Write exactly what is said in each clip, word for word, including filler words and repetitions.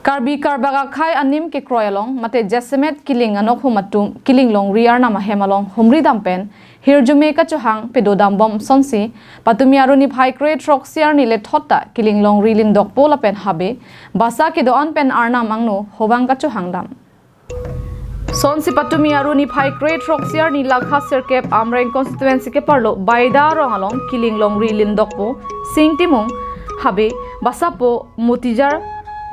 Karbi Karbak akhei anim kekroi along mate jasemet kiling anokhum atum kiling longri arnam ahem along humri dam pen hirjume kachohang pedo dambom asonsi patumi arni phai kre throksi arni le thot ta kiling longri lindokpo lapen habe basa kedo-an pen arnam angno hovang kachohang dam. Sonsi patumi arni phai kre throksi arni lakha sirkep Amreng constituency keparlo Baida rong along kiling longri lindokpo Sing Timung, habe basapo Mutijar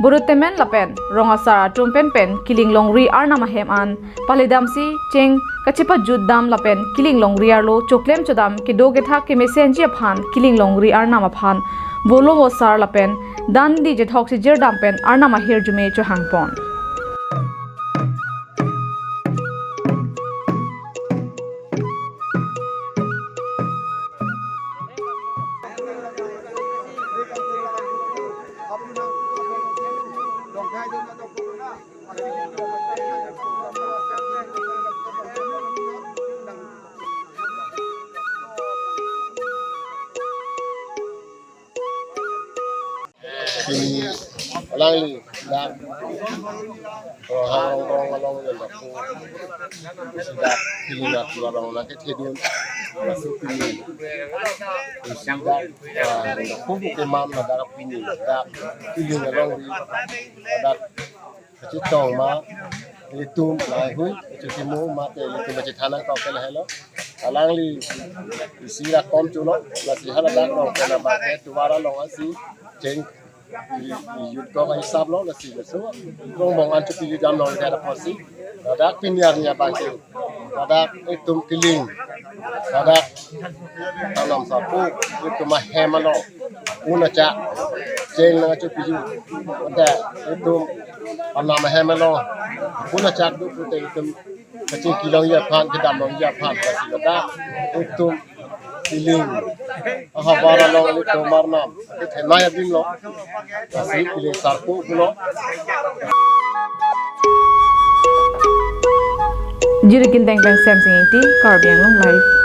Borotemen lapen rong asar atum pen pen kiling longri arnam ahem an pale damsi cheng kachepajut dam lapen kiling longri arlo choklem chodam kedo kethak kemesenji aphan kiling longri arnam aphan volo vosar lapen dandi chethok chijir dam pen arnam ahirjume chohangpon. Pini alangli dak Rohang Rongrong along lindokpo. Isi dak kiling atum along nangkethedun. Laso pini isi dak, ah, lindokpo pu keman ladak pini dak kiling alongri ladak kachetong ma ilitum laheihui kachethimo mate ilitum kachethan nangkok ke lahelo. Alangli isi dak kom chulo, lasi haladak along pen abang ke tovar along asi cheng i, i yut ko ka hisap lo, lasi laso rongbong an chepajut dam lo le apotsi ladak pini arni abang ke ladak itum kiling ladak anam sapu itum ahem along un achak cheng nangchepajut. Mate itum anam ahem along un achak do pute itum kachingki longji aphan kedam longji aphan lasi ladak itum kiling ahavar along itum arnam kethenei adim lo. Lasi kiling sarpo pulo. Jiri Kinteng pen Semsing Ingti, Karbi Anglong Live.